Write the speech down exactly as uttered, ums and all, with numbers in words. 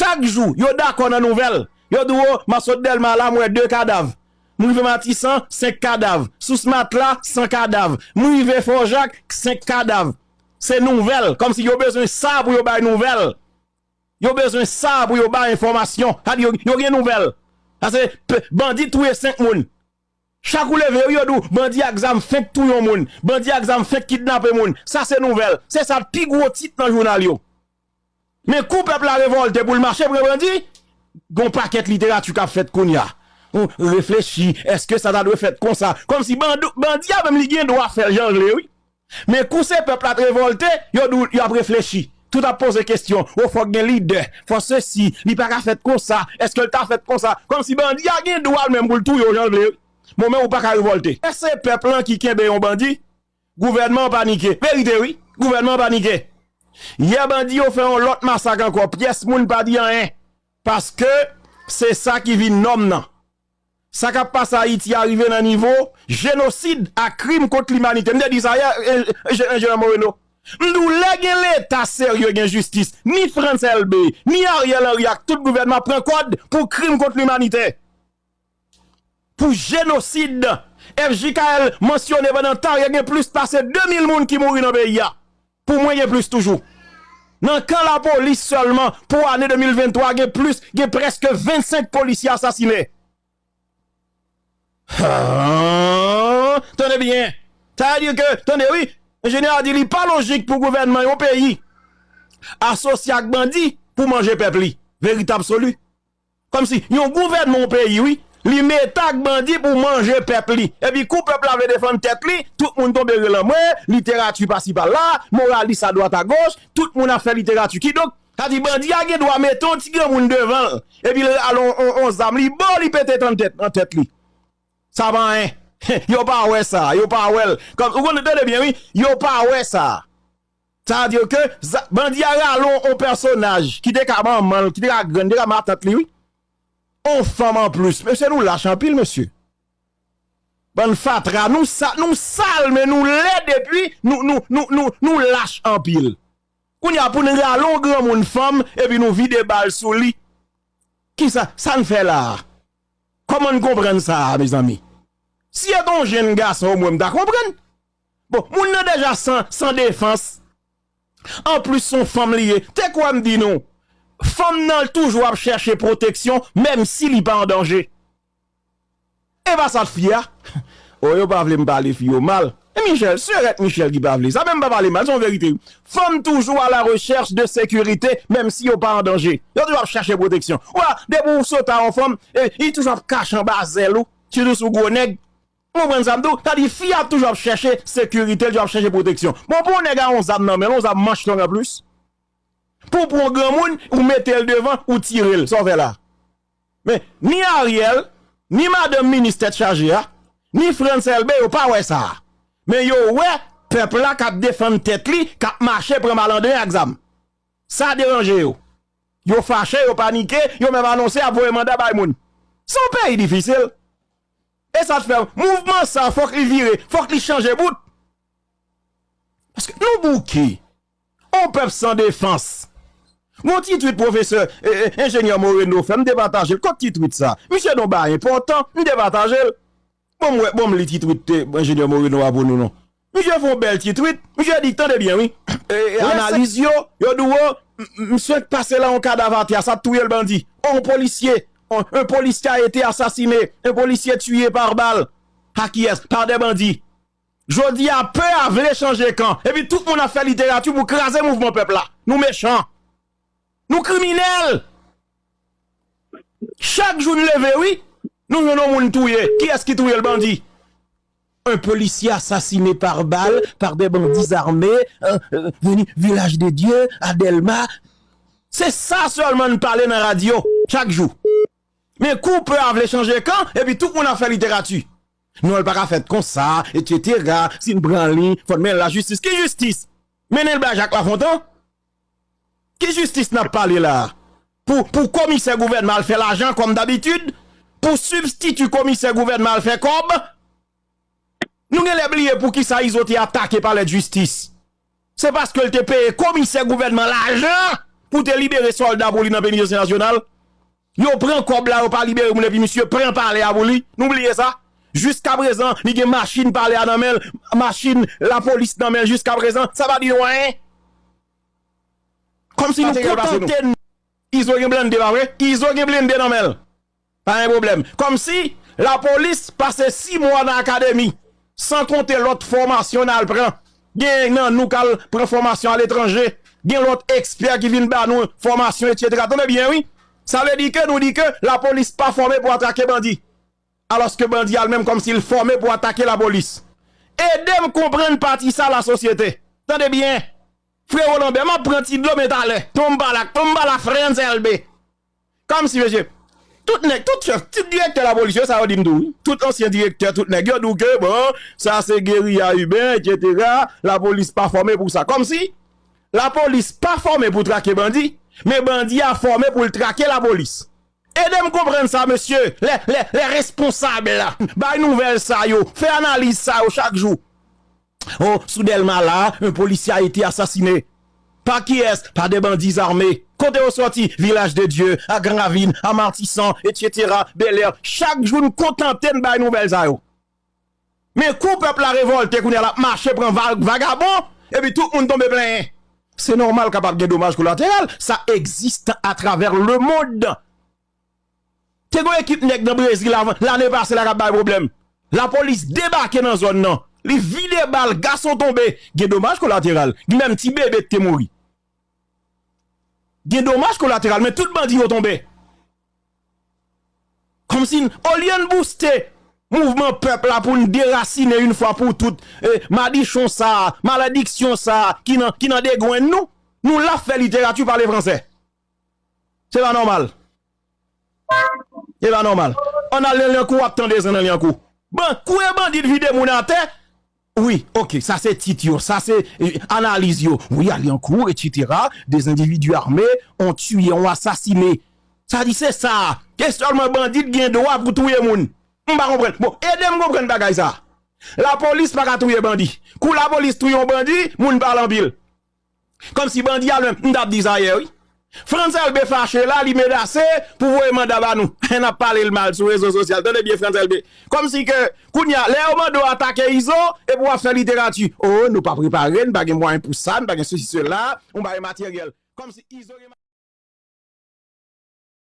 Chak jou, yo dakò nan nouvèl. Yo di w, "O, m ap sot Dèlma la, m wè de kadav. M rive Matisan, senk kadav. Sous Matla, san kadav. M rive Fòjak, senk kadav." Se nouvèl. Kòmsi yo bezwen sa pou yo bay nouvèl. Yo bezwen sa pou yo bay enfòmasyon. Sa di yo, yo gen nouvèl. Sa se pe- bandi touye senk moun. Chak ou leve, yo di w, "Bandi ak zam fenk touye yon moun. Bandi ak zam fenk kidnape moun." Sa se nouvèl. Se sa pi gwo tit nan jounal yo. Men kou pèp la revòlte pou l mache pran bandi, gon pakèt literati k ap fèt kounye a. Ou reflechi, èske sa ta dwe fèt konsa? Kòmsi bandi, bandi a menm li gen dwa fè l jan l vle, wi. Men kou se pèp la t revòlte, yo di w, y ap reflechi. Tout ap poze kesyon. O, fòk gen lidè. Fòk sesi. Li pa ka fèt konsa. Èske l ta fèt konsa? Kòmsi bandi a gen dwa l menm pou l touye w jan l vle, wi. Bon, men ou pa ka revòlte. Èske se pèp lan ki kenbe yon bandi? Gouvènman an panike. Verite, wi. Gouvènman an panike. Yè bandi yo fè yon lòt masak ankò. Pyès moun pa di anyen. Paske se sa ki vin nòm nan. Sa k ap pase Ayiti a rive nan nivo jenosid ak krim kont limanite. M te di sa yè, en- en- enjenyè Moreno. M di w, lè gen Leta serye, gen jistis, ni Frantz Elbé, ni Ariel Henry ak tout gouvènman pran kòd pou krim kont limanite. Pou jenosid. F J K L mansyone pandan tan, gen plis pase de mil moun ki mouri nan peyi a. Pou mwen, gen plis toujou. Nan kan lapolis sèlman, pou ane de mil venntwa, gen plis, gen prèske vennsenk polisye asasinen. Ah, tande byen. Sa vle di ke, tande wi, enjenyè a di li pa lojik pou gouvènman yon peyi asosye ak bandi pou manje pèp li. Verite absoli. Kòmsi yon gouvènman yon peyi, wi, li mete ak bandi pou manje pèp li. Epi kou pèp la vle defann tèt li, tout moun tonbe ri lanmwè, literati pasi pala, moralis adwat agoch, tout moun ap fè literati. Kidonk, sa di bandi a gen dwa mete yon ti granmoun devan l, epi l rale yon, yon, yon zam, li bo, li pete nan tèt, nan tèt li. Sa pa anyen. Yo pa wè sa, yo pa wè l. Kòm, ou konn tande byen, wi, yo pa wè sa. Sa vle di ke za- bandi a rale yon pèsonaj ki te ka manman l, ki te ka grann, ki te ka matant li, wi. On fanm anplis. Mesye, nou lach anpil, mesye. Bann fatra, nou sa, nou sal, men nou lèd epi nou, nou, nou, nou, nou lach anpil. Kounye a pou n rale yon granmoun fanm epi nou vide bal sou li. Kisa, sa n fè la a? Kòman n konprann sa a, mezanmi? Si se t on jenn gason, omwen m ta konprann. Bon, moun nan deja san, san defans. Anplis, se yon fanm li ye. Te kwè m di nou, fanm nan toujou ap chèche pwoteksyon, menm si li pa an danje. E pa sa l fi a. O, yo pa vle m pale fi yo mal. E Michel, se rèt Michel ki pa vle sa, men m pa pale mal, se yon verite. Fanm toujou à la recherche de sécurité, menm si yo pa an danje. Yo toujou ap chèche pwoteksyon. Ou wè, depi w sote a yon fanm, e, li toujou ap kache anba zèl ou, sitou si w gwo nèg. Ou konprann sa m di w? Sa di fi a toujou ap chèche sekirite, li toujou ap chèche pwoteksyon. Bon, pou yon nèg a yon zam nan men l, yon zam manch long anplis. Pou w pran yon granmoun, ou mete l devan, ou tire l. Sa w fè la? Men, ni Ariel, ni madanm minis tèt chaje a, ni Frantz Elbé, yo pa wè sa. Men yo wè pèp la k ap defann tèt li, k ap mache pran malandren ak zam. Sa deranje yo. Yo fache, yo panike, yo menm anonse y ap voye manda bay moun. Se yon peyi difisil. E sa k fè mouvman sa, fòk li vire, fòk li chanje bout. Paske nou bouke. On pèp san defans. Gon ti tweet pwofesè, e, e, enjenyè Moreno fè, m te pataje l. Kot ti tweet sa? Misye di yon bagay enpòtan, m te pataje l. Bon, m wè, bon, m li ti tweet, e, enjenyè Moreno a pou nou non. Misye fè yon bèl ti tweet. Misye di, tande byen, wi. E, e, analiz yo, yo di w, m, m, misye pase la yon kadav atè a, sa t touye l bandi. On polisye, on, un policier a été assassiné, un policier tué par balle. A kiyès? Par des bandits. Jodi a, pè a vle chanje kan. Epi tout moun ap fè literati pou kraze mouvman pèp la. Nou mechan. Nou kriminèl. Chak jou n leve, wi, nou jwenn yon moun touye. Kiyès ki touye l, bandi? Un policier assassiné par balle par des bandits armés, euh, euh, veni Village de Dieu, à Dèlma. Se sa sèlman n pale nan radyo, chak jou. Men kou pè a vle chanje kan, epi tout moun ap fè literati. Non, l pa ka fèt konsa, etsetera. Si n pran li, fò n mennen l lajistis. Ki jistis? Mennen l bay Jak Lafontan? Ki jistis n ap pale la a? Pou, pou komisè gouvènman al fè lajan kòm dabitid? Pou sibstiti komisè gouvènman al fè kòb? Nou genlè bliye poukisa Izo te atake palè jistis. Se paske l te peye komisè gouvènman lajan pou te libere sòlda pou li nan penitansye nasyonal. Yo pran kòb la, yo pa libere moun, epi misye pran palè a pou li. Nou bliye sa? Jiskaprezan, li gen machin palè a nan men l, machin lapolis nan men l jiskaprezan. Sa pa di nou anyen? Kòmsi nou kontante n. Izo gen blende, pa vre? Izo gen blende nan men l. Pa gen pwoblèm. Kòmsi lapolis pase sis mwa nan akademi, san konte lòt fòmasyon n al pran. Gen nan nou k al pran fòmasyon aletranje. Gen lòt ekspè ki vin ba nou fòmasyon, etsetera. Tande byen, wi. Sa vle di ke nou di ke lapolis pa fòme pou atake bandi. Alòske bandi a l menm kòmsi l fòme pou atake lapolis. Ede m konprann pati sa, lasosyete. Tande byen. Frewo Lanbè, m ap pran ti dlo, men talè. Tonm pa la, tonm pa la, Frantz Elbé. Kòmsi, mesye, tout nèg, tout chèf, tout direktè lapolis yo, sa yo di m tou, wi. Tout ansyen direktè, tout nèg yo di w ke, bon, sa se geriya iben, etsetera, lapolis pa fòme pou sa. Kòmsi lapolis pa fòme pou trake bandi, men bandi a fòme pou l trake lapolis. Ede m konprann sa, mesye, lè, lè, lè responsab la bay nouvèl sa yo, fè analiz sa yo chak jou. Oh, sou Dèlma la, un policier a été assassiné. Par qui est-ce? Par des bandits armés. Kote yo sòti? Vilaj de Dye, a Gran Ravin, a Matisan, etsetera, Bèlè. Chak jou n kontante n bay nouvèl sa yo. Men kou pèp la revòlte, kounye a l ap mache pran va-, vagabon, epi tout moun tonbe plenyen. Se nòmal kapab gen domaj kolateral, sa egziste atravè lemonn. Te gen yon ekip nèg nan Brezil avan, lane pase la k ap bay pwoblèm. Lapolis debake nan zòn nan. Li vide bal, gason tonbe. Gen domaj kolateral. Gen menm ti bebe ki te mouri. Gen domaj kolateral, men tout bandi yo tonbe. Kòmsi, olye n bouste mouvman pèp la pou n derasinen yon fwa pou tout, eh, madichon sa a, malediksyon sa a ki nan, ki nan degrenn nou, nou la fè literati pale fransè. Se pa nòmal. Se pa nòmal. Ann al nan Lyankou, w ap tande zan nan Lyankou. Ban, kouri bandi vide moun atè. Wi, oke, sa se tit yo, sa se, eh, analiz yo. Wi, à Liancourt, etsetera, des individus armés ont tué, ont assassiné. Sa di se sa. E sèlman bandi gen dwa pou touye moun. M pa konprann. Bon, ede m konprann bagay sa. Lapolis pa ka touye bandi. Kou lapolis touye yon bandi, moun pale anpil. Kòmsi bandi a l menm, m t ap di sa yè, wi. Frantz Elbé fache la, li menase pou voye manda ba nou. N ap pale l mal sou rezo sosyal. Tande byen, Frantz Elbé. Kòmsi ke, kounye a, lè yo mande w atake Izo, epi w ap fè literati. Oh, nou pa prepare, n pa gen mwayen pou sa, n pa gen sesi, sela, yon bagay materyèl. Kòmsi Izo gen